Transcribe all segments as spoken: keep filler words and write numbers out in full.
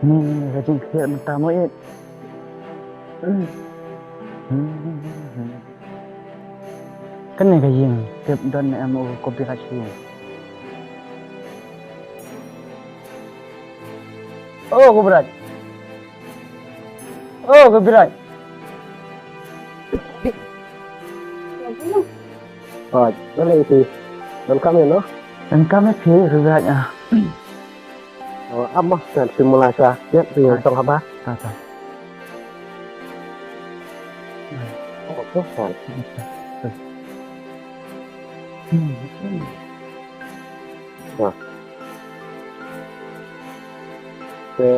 Ni ka jingkhiah mynta mo ïeit. Kane ka ïing tip don ne em u Kobiraj hi. O Kobiraj. O Kobiraj. Oj, dale iti. Welcome ya no. Welcome ya phi Kobiraj ah. O, amma kan simulasa. Ya, tinggal tong haba. Ta ta. O, to kan. Nah. Te,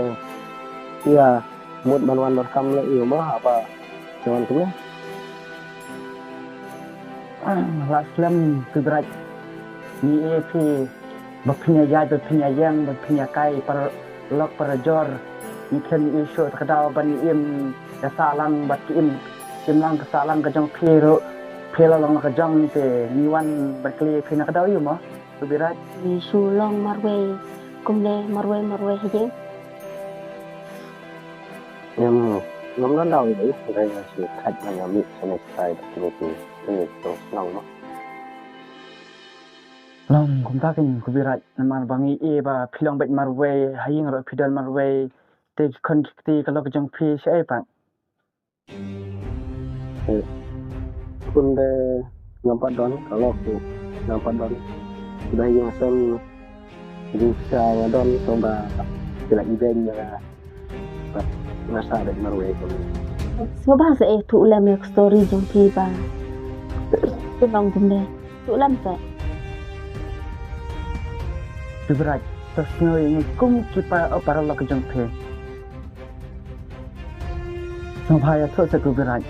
iya, mut ban wan ban kam le iyo ma apa jawan tu ya. Ah, la slem Kobiraj. Ni e phi ba phin ïa ïaid ba phin ïa ïeng ba phin ïa kai para lok para jor. Ni khlem i shu ta ka daw ban im ka sahlang bad ki im im lang ka sahlang ka jong phi ruh. Phi la long ka jong te ni wan bad kli phi na ka daw ïa ma. Kobiraj. Ni shu long marwei kumne marwei marwei ha ïing. Em, ngam don daw ïa ïa ïa shu khat na ngam ïa shu ne sai da kine ki kine to long ma. Long kumta kin Kobiraj namar ba ngi e ba phi long bad marwei ha ïing ruh phi don marwei te ki khon ki kti ka lok jong phi shi ai pat. Khun de ngam pat don ka lok tu ngam pat don. Dei ïa sem ïa sa nga don to ba kila i ben ïa ba nga sa de marwei ko. Sngewbha sa eh tu lem ïa ka story jong phi ba. Phi long kumne tu lem sa. Kobiraj, to sngew ïa ngi kum ki para lok jong phi. Sngewbha ïathuh sa Kobiraj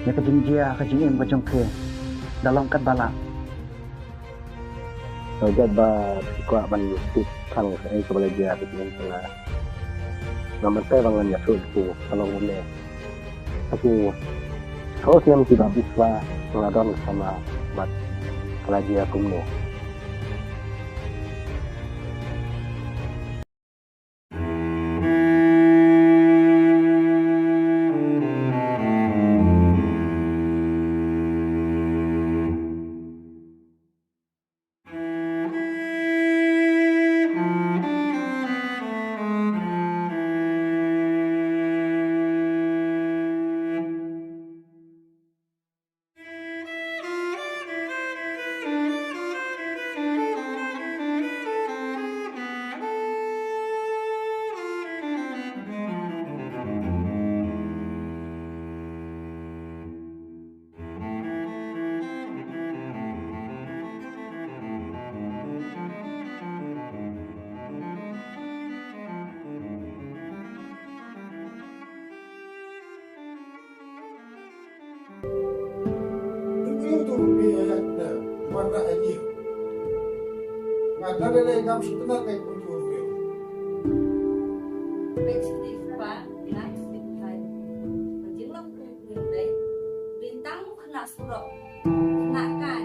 ïa ka jingjia ka jingim ka jong phi. Da long katba lah. Ka jait ba phi kwah ban tip tang kaei kaba la jia ka jingim ka nga. Nga mynta ba ngan ïathuh ïa phi ka long kumne. Ka phi sngewsih ïa ki ba biswa nga don ka sama bad ka la jia kumne. Nga da lei lei ngam sngewtynnat ngai kumjuh ruh. Bad sngewtynnat ba ngam sngewtynnat. Ba jinglong kumjuh ruh. Bintang u khynnah surok. Khynnah kai.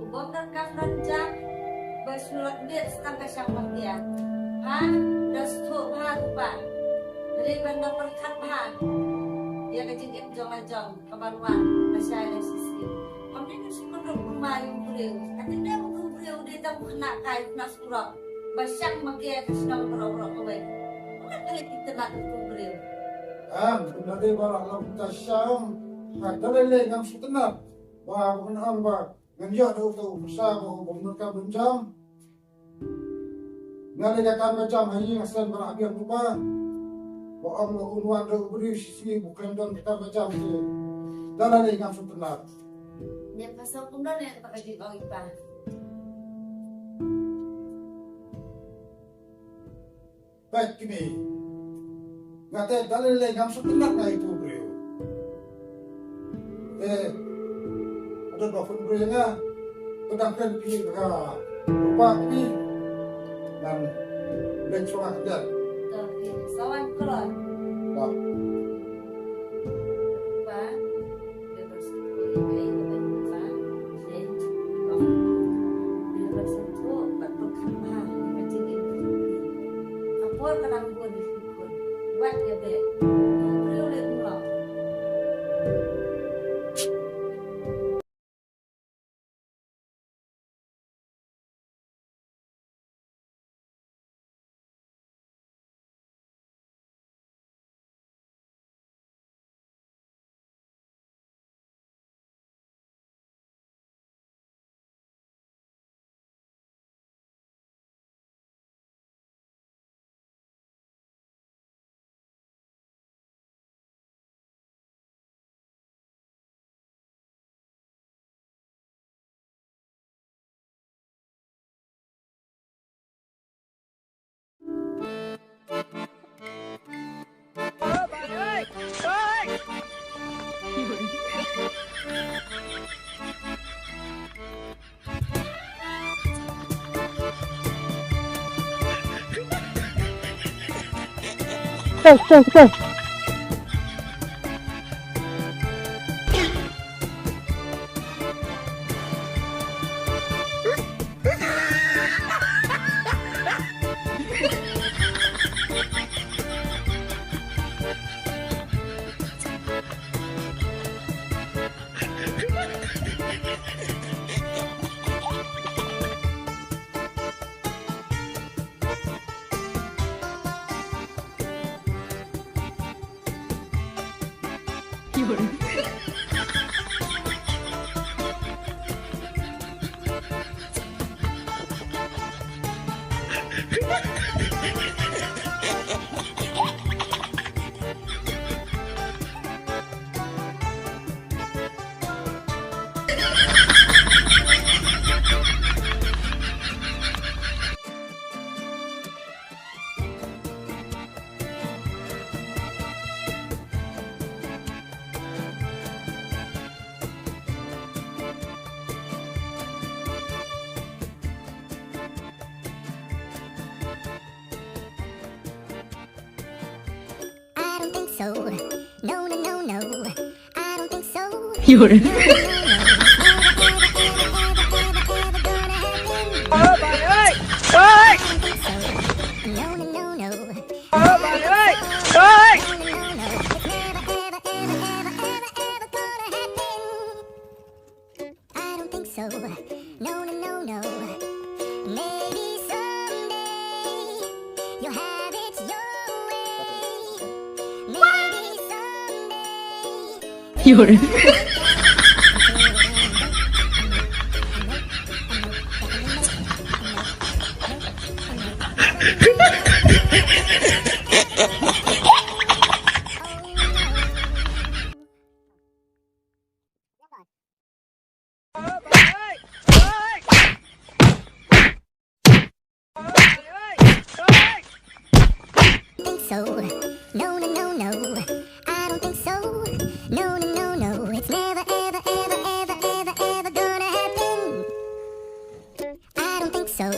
U bym donkam don jam. Ba shu lut bit tang ka shang martia. Ha, da sngewthuh bha ruh ba. Hynrei ban da pyrkhat bha. Ïa ka jingim jong la jong. Ka ban wan, ba shai la shisien. Kam dei ka shu pynrung kumba ïa u briew. Ka tynrai u briew u dei tang u khynnah kai u khynnah surok. Ba shang ma ke ka shnong baroh baroh kawei. Ulat ka leit itynnad u briew. Em, kumba dei ba la long ta shang. Ka da lei lei ngam shu tynnad. Ba ngan ong ba ngan ïoh da uta u pyrsa ba u bym donkam don jam. Nga leit da kam ka jam ha ïing ha sem ba la biang rupa. Ba ong ba un wan da u briew shi sngi ba u khlem don ka kam ka jam te. Da la lei ngam sngewtynnat. Ïa ka song kumno ne ka jingong i pa. Peit kine. Nga te da lei lei ngam sngewtynnat nga ïa u briew. Eh, haduh ba phone briew nga, ka dang kren phi ka rupa phi. Ngan leit shuwa ka dang. Ka phi sawan kolon. Ba. Ba. Ka por ka dang bun. Stay, stay, stay. I don't think so. No, no, no, no. I don't think so. You're No, no, no, no. It's never, ever, ever, ever, ever, ever gonna happen. I don't think so. No, no, no, no. I don't think so. No, no, no, no. Maybe someday you'll have it your way. Maybe someday. You're Think so. No, no, no, no. I don't think so. No, no, no, no. It's never, ever, ever, ever, ever, ever gonna happen. I don't think so.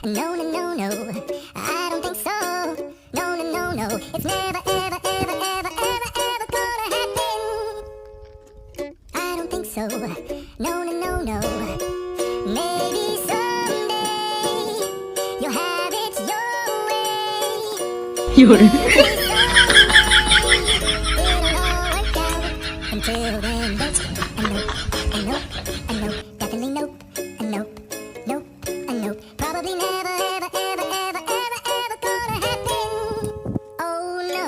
No, no, no, no. I don't think so. No, no, no, no. It's never, ever, ever, ever, ever, ever gonna happen. I don't think so. No, no, no, no. Maybe someday you'll have it your way. You're Maybe someday it'll all work out. Until then, nope, a nope, a nope, a nope, definitely nope, a nope, nope, a nope. Probably never, ever, ever, ever, ever, ever gonna happen. Oh no.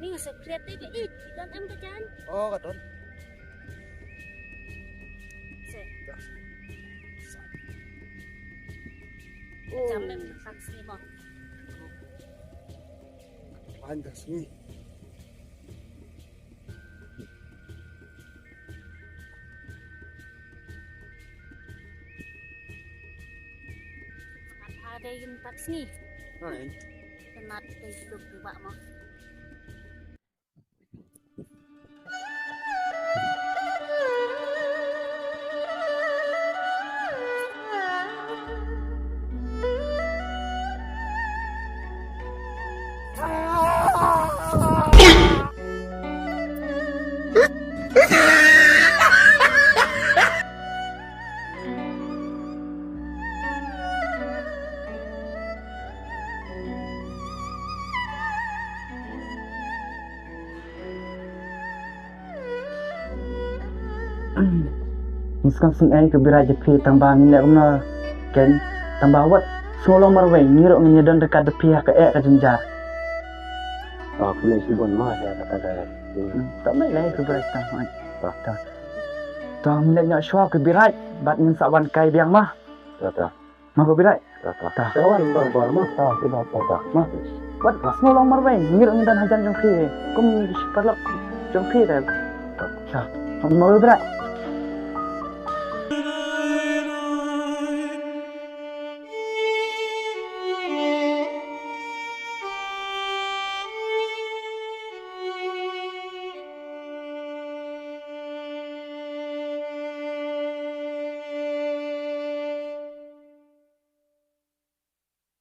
Ni nga sa klet te ka ik, i don em ka jan? Oh, ka don. Se. Oh. Jam em ka sngi mo. Wan ka sngi. Te yin pat sngi. Ai. Te mat te suk ba mo. Ngi sngewsih ei ka Birai jong phi tang ba ngin leh kumno kein, tang ba wat sngewlong marwei ngi ruh ngin ïadon ryngkat da phi ha kaei ka jynjar. Ah, phi sngewbha ma ïa kata ka. Hmm, ta mei lei ka Birai tang. Ta. Ta. Ta ngin leit noh shuwa ka Birai bad ngin sa wan kai biang ma. Ta ta. Ma ka Birai. Ta ta. Ta wan bar bar ma. Ta ta ta ta. Ma. Wat sngewlong marwei ngi ruh ngin don hajan jong phi. Kum shi paralok jong phi da. Ta. Ma ka Birai.